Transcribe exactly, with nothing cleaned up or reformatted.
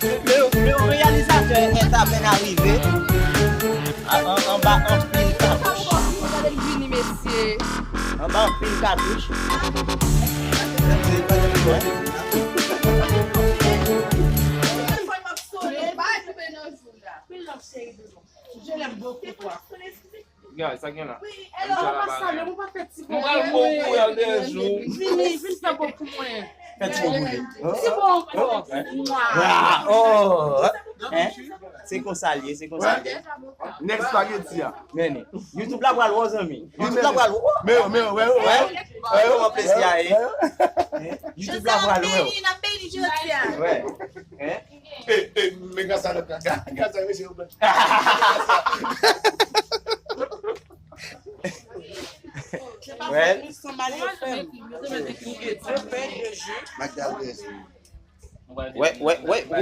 Le, le réalisateur est à peine arrivé. A- an- Anba anpil katouch. Anba anpil katouch. Gade, sa gen la. Mwen pral bon pou wè l de jou. Vini, vin fè bon pou mwen. Fè ti bon pou li. Ti bon ankò. Wa, oh. Hein? Se konsa l ye, se konsa l ye. Nèg spageti a. Men, YouTube la pral wè w, zanmi. YouTube la pral wè w. Men, men, wè, wè. Wè, wè, wè, plezi a ye. Hein? YouTube la pral wè w. N ap beni jodi a. Wè. Hein? E, e, men gras a lòt la. Gras a mesye yo. Wè. Magda, wè. Wè, wè, wè.